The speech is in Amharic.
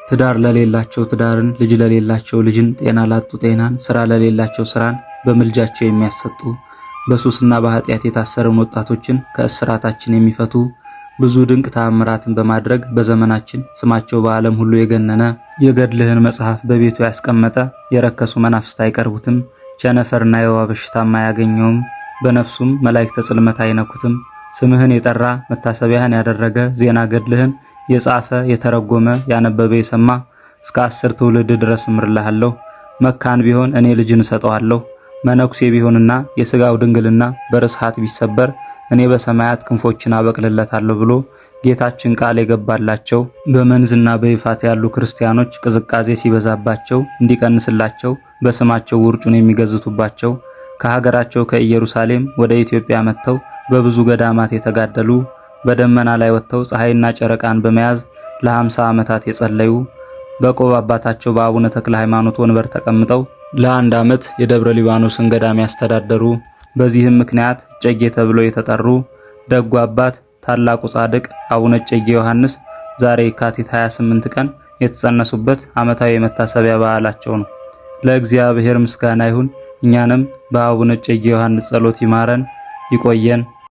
ትዳር ለሌላቸው ትዳርን፣ ልጅ ለሌላቸው ልጅን፣ ጤና ላጡ ጤናን፣ ስራ ለሌላቸው ስራን በምልጃቸው የሚያሰጡ፣ በሱስና በኃጢአት የታሰረን ወጣቶችን ከእስራታችን የሚፈቱ፣ ብዙ ድንቅ ተአምራትን በማድረግ በዘመናችን ስማቸው በዓለም ሁሉ የገነነ፣ የገድልህን መጽሐፍ በቤቱ ያስቀመጠ፣ የረከሱ መናፍስት አይቀርቡትም፣ ቸነፈርና የወባ በሽታም አያገኘውም፣ በነፍሱም መላእክተ ጽልመት አይነኩትም። ስምህን የጠራ መታሰቢያህን ያደረገ ዜና ገድልህን የጻፈ የተረጎመ ያነበበ የሰማ እስከ 10 ትውልድ ድረስ እምርልሃለሁ። መካን ቢሆን እኔ ልጅን እሰጠዋለሁ። መነኩሴ ቢሆንና የስጋው ድንግልና በርስሐት ቢሰበር እኔ በሰማያት ክንፎችን አበቅልለታለሁ ብሎ ጌታችን ቃል የገባላቸው፣ በመንዝና በይፋት ያሉ ክርስቲያኖች ቅዝቃዜ ሲበዛባቸው እንዲቀንስላቸው በስማቸው ውርጩን የሚገዝቱባቸው፣ ከሀገራቸው ከኢየሩሳሌም ወደ ኢትዮጵያ መጥተው በብዙ ገዳማት የተጋደሉ፣ በደመና ላይ ወጥተው ፀሐይና ጨረቃን በመያዝ ለ50 ዓመታት የጸለዩ፣ በቆብ አባታቸው በአቡነ ተክለ ሃይማኖት ወንበር ተቀምጠው ለ1 ዓመት የደብረ ሊባኖስን ገዳም ያስተዳደሩ፣ በዚህም ምክንያት እጨጌ ተብለው የተጠሩ ደጉ አባት ታላቁ ጻድቅ አቡነ እጨጌ ዮሐንስ ዛሬ የካቲት 28 ቀን የተጸነሱበት ዓመታዊ የመታሰቢያ በዓላቸው ነው። ለእግዚአብሔር ምስጋና ይሁን። እኛንም በአቡነ እጨጌ ዮሐንስ ጸሎት ይማረን ይቆየን።